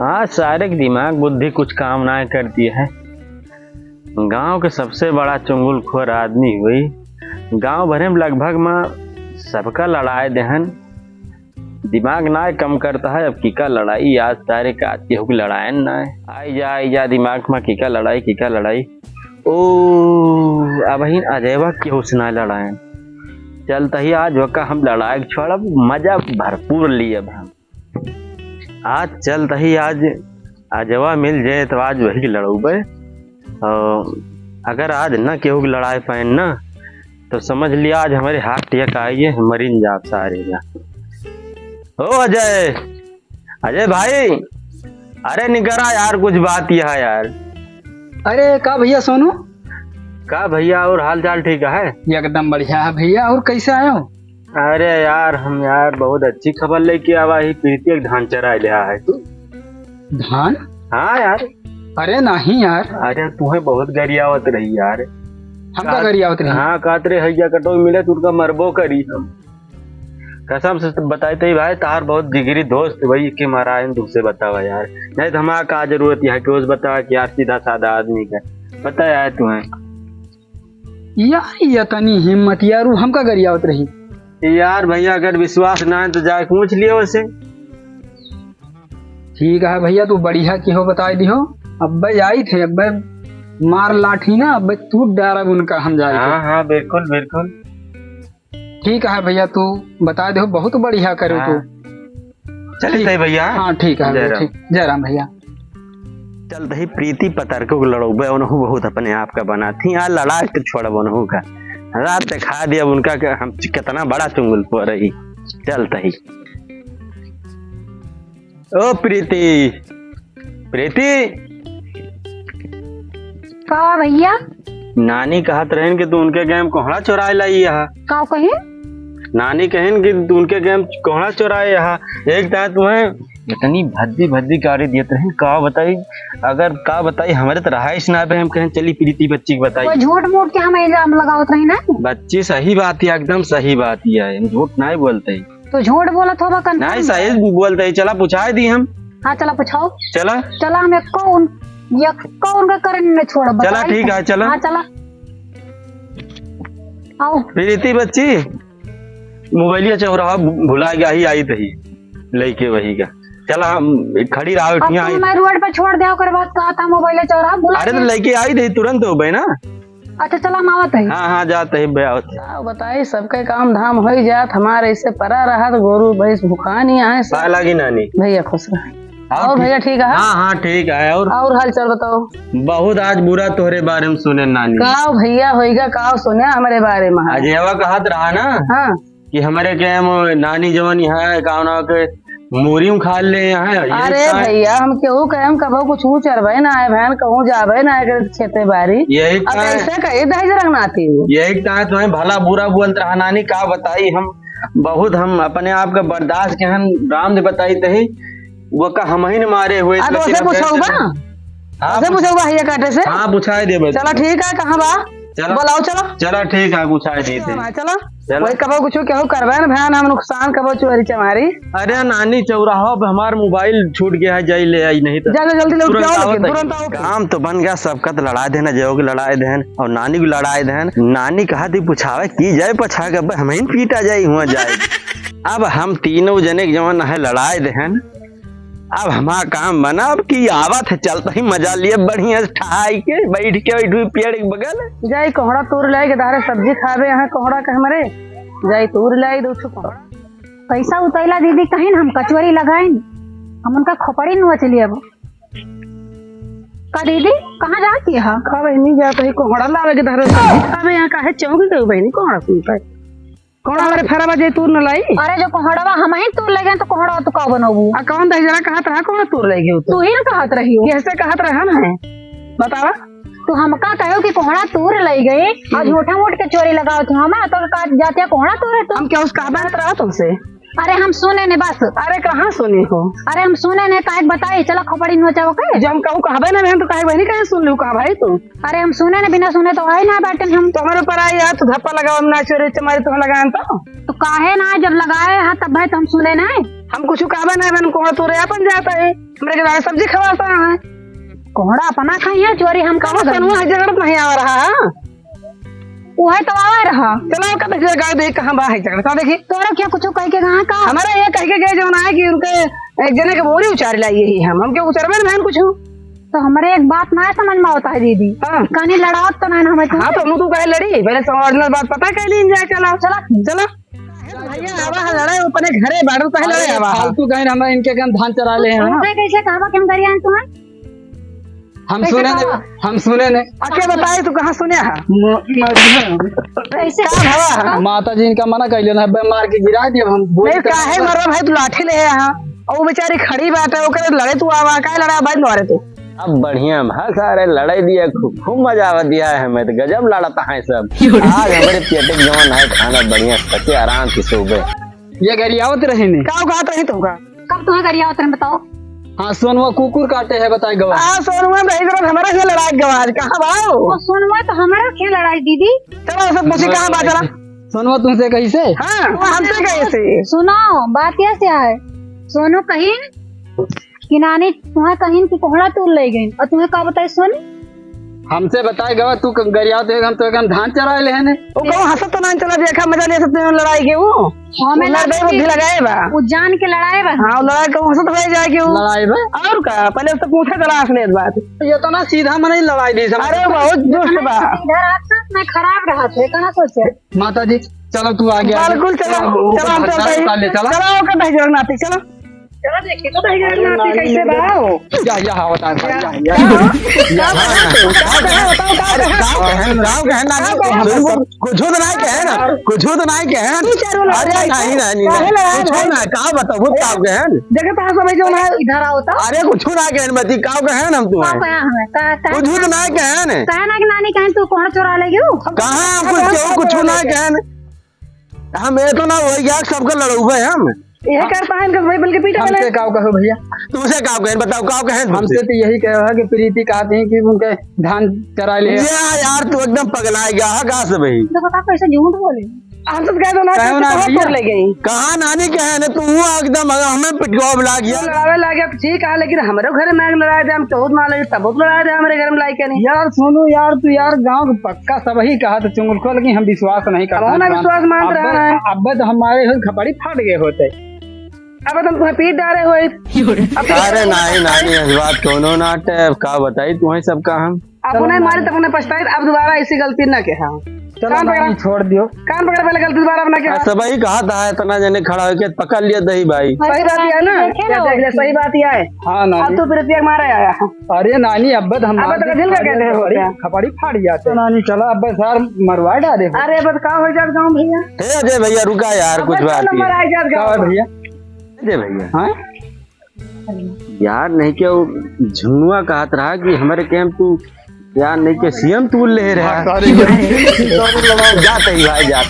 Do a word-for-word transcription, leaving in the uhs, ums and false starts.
हाँ, सारे के दिमाग बुद्धि कुछ काम ना करती है। गांव के सबसे बड़ा चुंगलखोर आदमी हुई। गांव भरे में लगभग मा सबका लड़ाए देहन। दिमाग ना कम करता है, अब किका लड़ाई, आज तारे का केहू की लड़ायन ना है। आई जा, आई जा, दिमाग मा किका लड़ाई, किका लड़ाई। ओ, अबहिन अजयवा केहू से ना लड़ायन। चलत ही आज वका हम लड़ाई छोड़ब, मजा भरपूर लियब हम। आज चलत ही आज अजवा मिल जाए तो आज वही के लड़ौबे। और अगर आज न केहू के लड़ाए पाए ना, तो समझ लिया आज हमारे हाथ टिक आई है, मरिन जाब सारे जा। ओ अजय, अजय भाई, अरे निकरा यार, कुछ बात यह है यार। अरे का भैया सोनू? का भैया, और हाल चाल ठीक है? एकदम बढ़िया है भैया, और कैसे आए हो? अरे यार, हम यार बहुत अच्छी खबर लेके आवा ही, प्रीति एक धान चराए ले आया है तू। धान? हाँ यार। अरे नहीं यार। अरे तुम्हें बहुत गरियावत रही यार। हमका का-, गरियावत रही? हाँ, कहत रहे हैया कटोई मिले तो उनका मरबो करी हम। कसम से बताई तो भाई, तार बहुत जिगरी दोस्त वही के मारा है, तुमसे बतावा यार, नहीं तो हमारा का जरूरत है कि उस बतावा कि यार सीधा साधा आदमी का बताया है तुम्हें। यार, ये तनी हिम्मत यार, वो हमका गरियावत रही। यार भैया, अगर विश्वास ना है तो जाके पूछ लियो उसे। ठीक है भैया, तू बढ़िया की हो बताई दिहो। अब्बे आई थे, अब्बे मार लाठी ना, अब्बे तू डारब उनका हम जाए के। हाँ, हाँ, बिल्कुल, बिल्कुल। ठीक है भैया, तू बता दिहो, बहुत बढ़िया करे हाँ। तू। चलित ठीक। है भैया। हाँ, ठीक है जय भैया, राम। ठीक। जय राम भैया। चलत ही प्रीति पतरको के लड़ौबे, उनहु बहुत अपने आप का बनात ही। आ लड़ाई तो छोड़ब उनहु का। रात देखा दिया उनका के हम कितना बड़ा चुंगलखोर ही। चलत ही। ओ प्रीति, प्रीति। का भैया? नानी कहत रहन कि तू उनके गैम कोहड़ा चोराए लाई यहाँ। का कही? नानी कहन कि तू उनके गैम कोहड़ा चोराए यहाँ। एक दांत तुम्हें इतनी भद्दी भद्दी गारी देत रहन, का बताई, अगर का बताई, हमरे तो रहाइश ना बे, हम कहन चली प्रीति बच्ची के बताई। कोई झूठ मूठ के हम इल्जाम लगावत रही ना। बच्ची सही बात है, एकदम सही बात है, हम झूठ नहीं बोलते। तो झूठ बोलत होबा, confirm नहीं, सही बोलते ही, चला पूछाए दी हम। हाँ, चला पूछाओ। चला। चला, हम एको उन-, एको उनका करन न छोड़ब, चला, बताई ठीक तुम। है, चला। हाँ, चला। आओ। प्रीति बच्ची, मोबाइलिया चौराहा भु-, भुला गया ही, आई तही लेके वही का। चला, हम खड़ी रहा, अब उठिया तुम आई। मैं रोड पे छोड़ दे, ओकर बाद कहा था मोबाइल चौराहा भुला अरे, तो गया। लेके आई तही तुरंत हो बे ना। अच्छा, चला, हम आवत है। हाँ, हाँ, जात है, बे आवत है। का बताई, सबके काम धाम होई जात, हमारे ऐसे परा रहत, गोरू भैंस भुखानी आए सब। पाए लागी नानी। भैया खुश रह। और और ठीक? भैया ठीक है? हाँ, हाँ, ठीक है। और? और हाल चाल बताओ। बहुत आज बुरा तोहरे बारे में सुने नानी। का भैया होइगा, का सुने हमरे बारे में? अजयवा कहत रहा ना। हाँ। कि हमरे के हम नानी जवन यहाँ है, गाँव ना के मूरी उखाड़ ले यहाँ है। यही अरे का है? भैया, हम केहू के हम कबो कुछ चरबे ना है, बहन कहूँ जाबे ना है, अगर खेते बारी। यही अब का है? ऐसे कही दहेज रंगनाती हो। यही का है, तुम्हें भला बुरा बोलत रहा नानी, का बताई हम, बहुत हम अपने आप का बर्दाश्त के हम राम दे बताई तही, वो का हम ही ने मारे हुए, अब लेकिन उसे हम पूछो कैसे बा? हाँ, उसे पूछ-, पूछो बा, भैया काटे से? हाँ, पूछाए देबे। चला ठीक है, कहाँ बा? चला। बोलाओ, चला। चला, ठीक है, पूछाए देते हैं। हाँ, चला। चला। वही कबो कुछ केहू करबे ना, भैया, हम नुकसान कबो चोरी चमारी। अरे नानी, चौराहा पे हमार मोबाइल छूट गया है, जाई ले आई, नहीं तो जा, जा, जल्दी ले, तुरंत आओ, लेकिन, तुरंत आओ। काम तो बन गया, सबका तो लड़ाए देहन, जय के लड़ाए देहन और नानी को लड़ाए देहन। नानी कहा थी, "पुछावे की जाए, पछा के अब हम ही पीटा जाए, हुआ जाए।" अब हम तीनों जने के जवन है लड़ाए देहन, अब हमार काम बना, अब की आवत है, चलत ही मजा लिए बढ़िया से ठहाई के, बैठ के, बैठ हुई पेड़ के बगल। जाई कोहड़ा तूर लाई के, धारे सब्जी खावे यहाँ कोहड़ा के हमरे, जाई तूर लाई दो ठो कोहड़ा। कैसा उतैला दीदी, कहीं हम कचवरी लगाइन, हम उनका खोपड़ी नोच लिए अब। का दीदी, कहाँ जाती है? का बहिनी, जात ही कोहड़ा लावे के धारे सब्जी खावे यहाँ, काहे चौंक गई बहिनी, कोहड़ा सुनता है? कोहड़ा हमरे फरवा जे तूर न लाई? अरे, जो कोहड़वा हम ही तूर ले गए, तो कोहड़वा तू का बनबू? आ, कौन दही जना कहत रहा, कोहड़ा तूर ले गयो तू? तू ही न कहत रही हो। कैसे कहत रहा ना? बतावा। तू हमका कहो कि कोहड़ा तूर ले गए, और हम्म। झूठा मूठ के चोरी लगावत हो। हम तो का जाते कोहड़ा तूरे तू? हम क्या उस कहबे न रहा तुमसे? अरे, हम सुने ने बस। अरे, कहाँ सुने हो? अरे, हम सुने ने, काहे के बताई? चला खोपड़ी नोचाओ के। जब हम कहूँ कहबे ना, बहन, तो काहे बहनी, काहे सुन लू, कहाँ भाई तू? अरे हम सुने न, बिना सुने तो है ना बाटन हम। तो हमारे ऊपर आई यार, तू धप्पा लगावा, हम ना चोरी चमारी तुम लगाएन तो। तो काहे ना, जब लगाए हा तब है तो हम सुने ना। हम कुछ कहबे नहीं, बहन, कोहड़ा तोरे अपन जाता है, हमरे के जाके सब्जी खवाता है। कोहड़ा अपना खाई है, चोरी हम कहबे सोनुआ है, झगड़त नहीं आवा रहा है। उहे तो आवा रहा। चलो, ओकर तो जगह देख, कहाँ बा है झगड़ा, का देखी? तोरा क्या कुछ कह के कहाँ का? हमारा ये कह के गए जौन है कि उनके एक जने के बोरी उचार लाई यही हम, हम क्यों उचरबे न बहन कुछ? तो हमरे एक बात ना समझ में आवता है दीदी। हाँ। कहीं लड़ावत तो ना हमें तू? हाँ, तो हम तू कहे लड़ी, पहले सब original बात पता कर लीन जाए, चला। चला। चला। भैया, आवा है लड़ाई, अपने घरे बाड़ू, पहले लड़ाई अरे, आवा है। फालतू कहीं हमरा इनके कन धान चरा ले हैं, हाँ। तुमसे कैसे कहवा कि हम गरियान तुम्हें? हम कैसे सुने ने, कहवा? हम सुने ने। आके बताए, तू कहाँ सुने है? म-, म-, कैसे? का भवा है? माता जी इनका मना कइले ना, बे मार के गिरा दिया, हम बोल नहीं, के काहे मरवा भाई, तू लाठी ले यहाँ। और वो बेचारी खड़ी बात है, ओकरे लड़े तू आवा, काहे लड़ा भाई मारे तू? अब बढ़िया भा सारे लड़ाई दिया, खूब, खूब मजा आवा दिया है हमें, तो गजब लड़ता है सब। आज हमारे पेटे जवन है खाना बढ़िया, सके आराम से सोबे। ये गरियावत रहे ने। का कहत रही तुमका? कब तुम्हें गरियावत रहे बताओ? हाँ, सोनवा कुकुर काटे है, बताए गवा। आ, सोनवा भाई जरा हमारा ये लड़ाई गवा आज, कहाँ बा वो? वो सोनवा तो हमारा क्या लड़ाई दीदी? चलो, उसे पूछी कहाँ बा, चला। सोनवा तुमसे कैसे? हाँ, हमसे कैसे? सुनो, बात ये से है, सोनू कहीं कि नानी तुम्हें कहीं कि कोहड़ा तूर ले गई और तुम्हें का बताई सुन? हमसे बताए गवा, तू क-, गरियावत है, हम तो एकदम धान चराए ले हने। वो कहूँ हंसत तो ना चला, देखा मजा ले सकते हैं लड़ाई के वो। हाँ, मैं वो लड़ाई लड़ाई बुद्धि लगाए बा। वो जान के लड़ाए बा। हाँ, वो लड़ाई कहूँ हंसत रह जाए के वो। लड़ाई बा? और का, पहले उससे पूछे चला असलियत बात। ये तो ना सीधा मन ही लड़ाई दी समझ। अरे बहुत दुष्ट बा। इधर आप साथ में खराब रहा थे, कहाँ सोचे? माता जी, चलो तू आ गया। बिल्कुल, चलो, चलो, हम चलो, चलो, चलो, चलो। चलो, ओके, भाई, चलो। चलो, ओके, भाई, जगन्नाथ, चलो। चलो, देखिए तो, भाई, जगन्नाथ, कैसे बा हो? या, या, हाँ, बता, या, या, या। का हो? या, का हो? हाँ। का हो? बताओ, का हो? अरे, का हो? का हो? का हो? ना, का हो? कुछ तो नहीं कहे ना, कुछ तो नहीं कहे ना। तू चारों लोग अरे, लड़ाई नहीं, कर। नहीं, नहीं, काहे नहीं, लड़ाई कुछ भाई? ना, का बताओ, वो का हो? कहे ना? देखो, कहाँ समझ जाओ ना। इधर आओ तो। अरे, कुछ ना कहे ना, मती, का हो कहे ना हम तुम्हें? का हो कहे हमें? का, का, कुछ तो नहीं कहे ना। कहे ना कि नानी कहे तू कौन चोरा ले गयो? कहाँ हम कुछ केहू कुछ ना कहे ना। हम ये तो ना वही यार सबके लड़ौबे हम। यह करता है इनका भाई बल्कि पीटा हमसे बने। काव कहो भैया? तुमसे काव कहें बताओ, काव कहें तुमसे? हमसे तो यही कहो है कि प्रीति कहती है कि उनके धान चरा ले। या यार तू एकदम पगला गया है, कहाँ से भाई? तो बता कैसे झूठ बोले? हमसे तो कह दो ना कहो कि ना बहुत भैया। तोड़ ले गई। कहाँ नानी कहे ने तू एकदम हमें पिटवाव लाग गया। लड़ावे लाग गया तो ठीक है, लेकिन हमारे घर में आग लड़ा दे, हम चौथ मान ले, तब लड़ा दे हमारे घर में लाई के नहीं। यार सोनू यार, तू यार गाँव के का सबही कहा तो चुंगल को, लेकिन हम विश्वास नहीं करता अब ना इस बात। विश्वास मान अब, रहा है। अब तो हमारे हुन खपड़ी फाट गए होते। अब तुम तुम्हें पीट डाले हो। अरे नहीं, नहीं, इस बात कोनो नाटे, अब का बताई तुम्हें सबका हम। अब उन्हें मारे तब उन्हें पछताए, अब दोबारा ऐसी गलती ना किया। चलो कान पकड़ा। नहीं, छोड़ दियो। कान पकड़ पहले गलती दोबारा अब ना किया। सबही कहा था, इतना जने खड़ा होके पकड़ लिया दही भाई। सही बात है ना? देखे क्या ना? देख ले, सही बात यह है। हाँ, नानी। अब तू प्रीतिया के मारे आया। अरे नानी, अब तो हम अब तो दिल का कहते हो खपड़ी, क्या? खपड़ी फाड़ जाते। नानी, चलो, अब सर मरवा डाले हो। अरे, अब का हो जात गाँव भैया? हे अजय भैया, रुका यार, अब कुछ तो बात नंबर है। आ जात का गाँव है भैया? अजय भैया। हाँ? यार, नहीं क्या वो झुनुआ कहत रहा कि हमारे कैंप तू यार, नहीं के सीएम तू ले रहा। हाँ, sorry, sorry। जाते ही भाई, जाते।